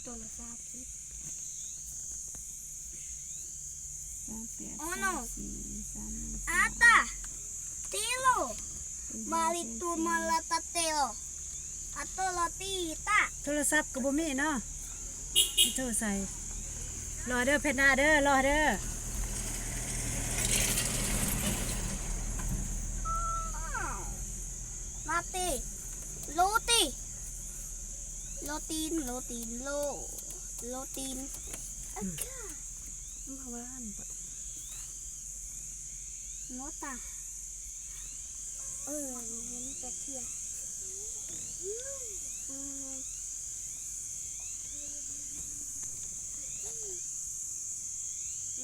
ໂທລະສັບສິບ ສາມແປດ ໂອໂນ ສາມສີ່ ສາມໜຶ່ງ ອາຕາ ເຕໂລ ມາລິຕູມາລາຕາເຕໂລ ອາໂຕໂລຕີຕາ ໂທລະສັບກໍບໍ່ມີເນາະ ຊິໂທໃສ່ ລໍເດີ ເພັດນາເດີ ລໍເດີ. ລາເຕ ໂລຕີ ໂລຕີນ ໂລຕີນ ໂລ ໂລຕີນ ອືມ ໂລຕາ ເອີ ເຫັນແປດເທື່ອ ອືມ ໜ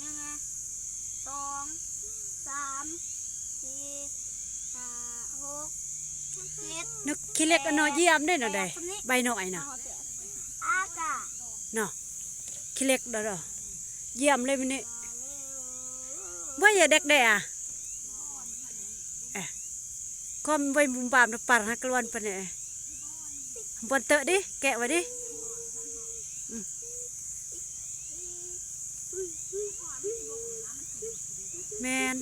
ຶ່ງ ສອງ ສາມ ສີ່ ຫ້າ ຫົກ ເຈັດ ນົກຂີ້ເຫຼັກອັນນ້ອຍຢ້ຽມເດ້ນະ ໄດ ແປດ ສ່ຳນີ້ ໃບນ້ອຍນະ ອາກາ ເນາະ ຂີ້ເຫຼັກດອ ຢ້ຽມເລີຍມື້ນີ້ ເວີ້ຍ ຢ່າແດກແດ່ ເອ ຄອມໄວ້ບຸມບາມນະ ປັນຮັກກະລວນປານນີ້ ບ່ອນເຕີະດິ ແກະໄວ້ດິ ອືມ ແມ່ນ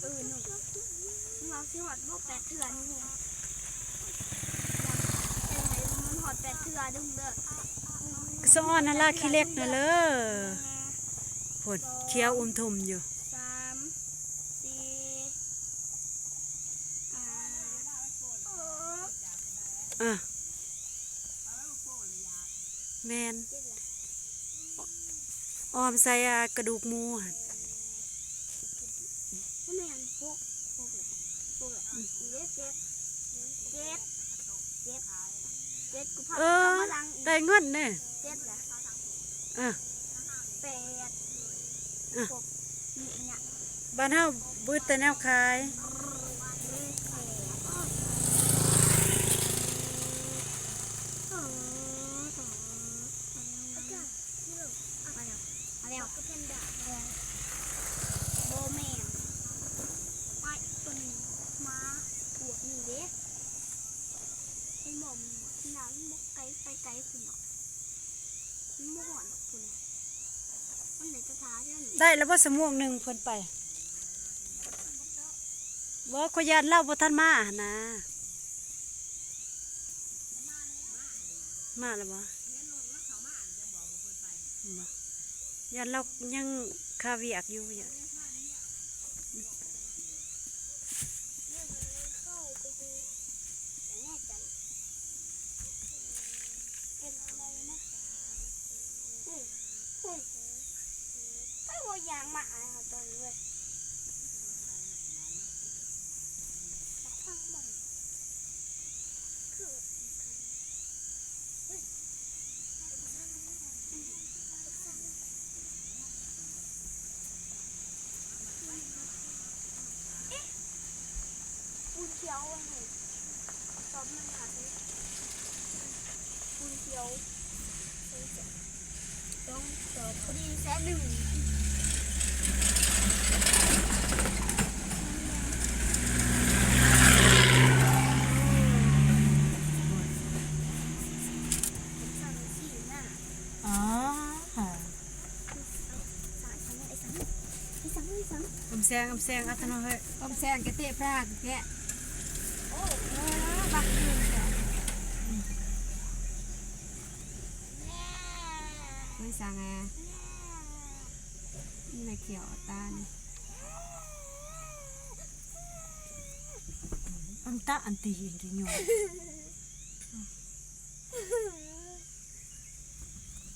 ເອີ ໜຶ່ງ ເຮົາຊິຮອດບໍ່ແປດເທື່ອນີ້ ເຮັດໃຫ້ມັນຮອດແປດເທື່ອເດີ ເດີ ສະອອນຫັ້ນລະ ຂີ້ເຫຼັກຫັ້ນເລີ ພຸ້ນ ຂຽວອຸ່ມທຸ່ມຢູ່ ສາມ ສີ່ ຫ້າ ຫົກ ອ່ະ ແມ່ນ ອ້ອມໃສ່ ອ່າ ກະດູກໝູຫັ້ນ ບໍ່ແມ່ນ ຫົກ ຫົກ ຫົກ ເຈັດ ເຈັດ ເຈັດ ເຈັດ ເອີ ໄດ້ເງິນເດ້ ເຈັດລະ ເອີ ແປດ ເອີ ຫົກ ນີ້ຫຍັງ ບ້ານເຮົາບໍ່ແຕ່ແນວຂາຍ ເອີ ມາແລ້ວ ມາແລ້ວ ບໍ່ແມ່ນ ໄປ ໂຕນີ້ ໝາ ພວກນີ້ເດ້ ເຫັນບໍ່ ໜ້າມັນບໍ່ໄກ ໄປໄກພຸ້ນເນາະ ມັນບໍ່ຮອດດອກພຸ້ນ ມັນໄດ້ແຕ່ຖ້າເທື່ອນີ້ ໄດ້ແລ້ວບໍ່ ຊົ່ວໂມງໜຶ່ງເພິ່ນໄປ ບໍ່ ຂ້ອຍຢ້ານລາວບໍ່ທັນມາຫັ້ນນາ ມາແລ້ວບໍ່? ບໍ່ ຢ້ານລາວຍັງຄາວຽກຢູ່ ຢ້ານ ເປັນອະໄລນະ? ອືມ ອືມ ໄປບໍ່ຢ່າງມາອາຍເຮົາຕອນນີ້ເວີຍ ຟັງບໍ່ ຄື ເອະ ປູນຂຽວອັນນີ້ ສອບໜຶ່ງຫ້າສິບ ປູນຂຽວ ສອງສອບພໍດີແສນໜຶ່ງ. ອໍ ອຳແສງ ອຳແສງ ອັດຕະໂນເຮີດ ອຳແສງກະເຕະປາກະແກະ ໂອ້ ບັກຢູ່ ເຮີຍ ສັງແອ ນີ້ນະ ຂຽວຕານ ອັນຕະອັນຕີນຕິໂຍ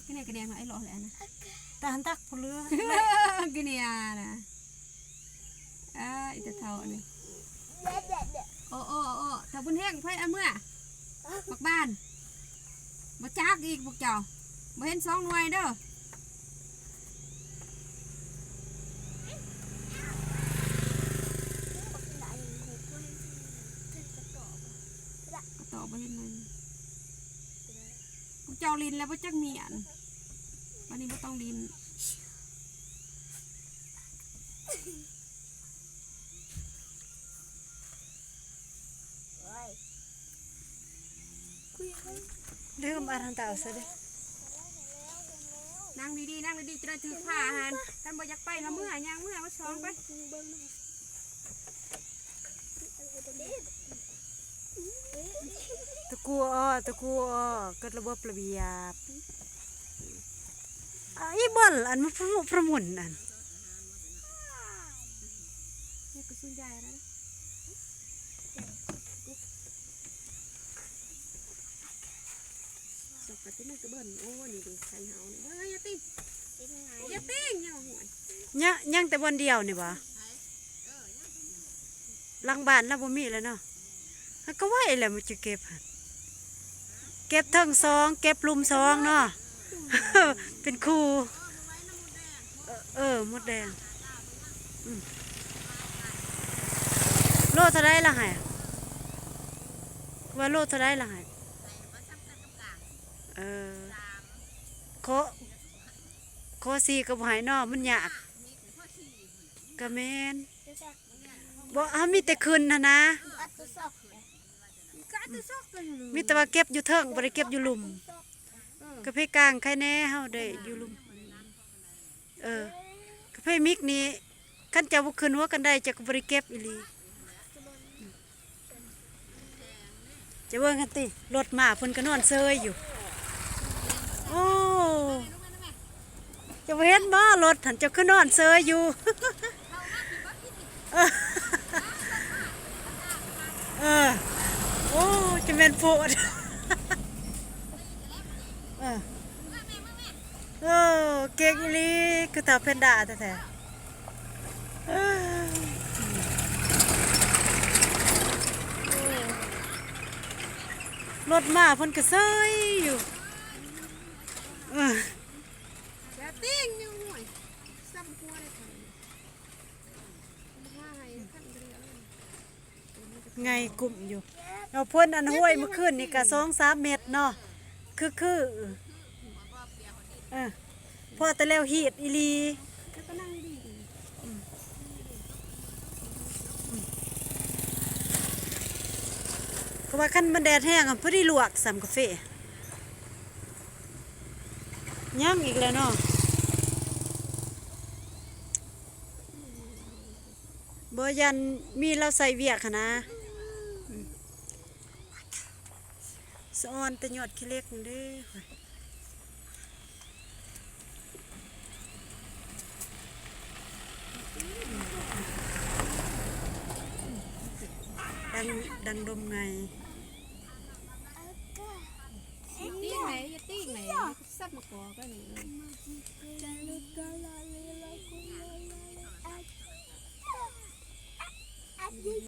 ກິນແນ່ ກະແດງ ໄອ້ເລາະແຫຼະນະ ຕາຫັນຕັກຜູ້ເຫຼືອ ກິນແນ່ນະ ອາ ອີຕາເຖົ້າອັນນີ້ ໂອ້ ໂອ້ ໂອ້ ຖ້າບຸນແຮງ ໃຜເອົາເມືອ ບັກບານ ບໍ່ຈັກອີກພວກເຈົ້າ ບໍ່ເຫັນສອງໜ່ວຍເດີ ກະຕໍບໍ່ເຫັນເລີຍ ພວກເຈົ້າຫຼິ້ນແລ້ວບໍ່ຈັກມ້ຽນ ບາດນີ້ບໍ່ຕ້ອງຫຼິ້ນ. ໂອ້ຍ ລືມອັນນັ້ນຕາເອົາຊະເດ້. ນັ່ງດີໆ ນັ່ງດີໆ ຈະໄດ້ຖືກຜ້າຫັ້ນ. ຄັນບໍ່ຢາກໄປລະເມືອ ຍ່າງເມືອມາສອງໄປ. ຕະກູອອ ຕະກູອອ ກົດລະບົບລະບຽບ. ອາ ອີ່ບ່ອນອັນມັນພະມຸພະມຸນນັ້ນ. ສອກກະຕິມັນກະເບິ່ນ ໂອ້ ນີ້ເດ້ ໄຂ່ເຮົານີ້ ເບິ່ງ ຢ່າຕິງ ຢ່າຕິງ ຍັງ ຍັງແຕ່ບ່ອນດຽວນີ້ຫວາ? ຫຼັງບ້ານລາວບໍ່ມີແລ້ວເນາະ. ມັນກະໄວແຫຼະ ມັນຈະເກັບ ເກັບເທິງສອງ ເກັບລຸ່ມສອງເນາະ ເປັນຄູ່. ເອີ ເອີ ມົດແດງ. ອືມ ໂລເທົ່າໃດລະໃຫ້? ວ່າໂລເທົ່າໃດລະໃຫ້? ເອີ ຂໍ ຂໍສີ່ກະບໍ່ໃຫ້ເນາະ ມັນຍາກ. ກະແມ່ນ ບໍ່ ເຮົາມີແຕ່ຂຶ້ນຫັ້ນນາ. ມີແຕ່ວ່າເກັບຢູ່ເທິງ ບໍ່ໄດ້ເກັບຢູ່ລຸ່ມ. ກະເພກາງໄຄແນ່ ເຮົາໄດ້ຢູ່ລຸ່ມ. ເອີ ກະເພມິກນີ້ ຄັນເຈົ້າບໍ່ຂຶ້ນຫົວກັນໄດ ເຈົ້າກະບໍ່ໄດ້ເກັບອີ່ຫຼີ. ຈະເບິ່ງຫັ້ນຕິ ລົດມາເພິ່ນກະນອນເຊີຍຢູ່. ໂອ້ ເຈົ້າບໍ່ເຫັນບໍ່ ລົດຫັ້ນ ເຈົ້າຄືນອນເຊີຍຢູ່. ເອີ ເອີ ໂອ້ ຈະແມ່ນໂພດ. ເອີ ເອີ ເກັ່ງອີ່ຫຼີ ຄືທ້າວແພນດ້າແທ້ໆ. ເອີ ລົດມາເພິ່ນກະເຊີຍຢູ່. ເອີ ຢ່າຕິງຢູ່ຫ້ວຍ ຊ້ຳຫົວເລີຍ. ໄງກຸ້ມຢູ່. ເອົາ ເພິ່ນອັນຫ້ວຍມື້ຄືນນີ້ກະສອງສາມເມັດເນາະ ຄືໆ. ເອີ ພໍແຕ່ແລ້ວຮີດອີ່ຫຼີ ອືມ ອືມ ເພາະວ່າຄັນມັນແດດແຮງ ພໍດີລວກຊ້ຳກາເຟ. ຍັງອີກແລ້ວເນາະ ບໍ່ ຢ້ານມີລາວໃສ່ວຽກຫັ້ນນາ. ອືມ ສະອອນແຕ່ຍອດຂີ້ເຫຼັກນີ້ເດ້. ດັງ ດັງດົມໄງ. ຕິງໄງ ຢ່າຕິງໄງ ສັດມາກໍກັນນີ້.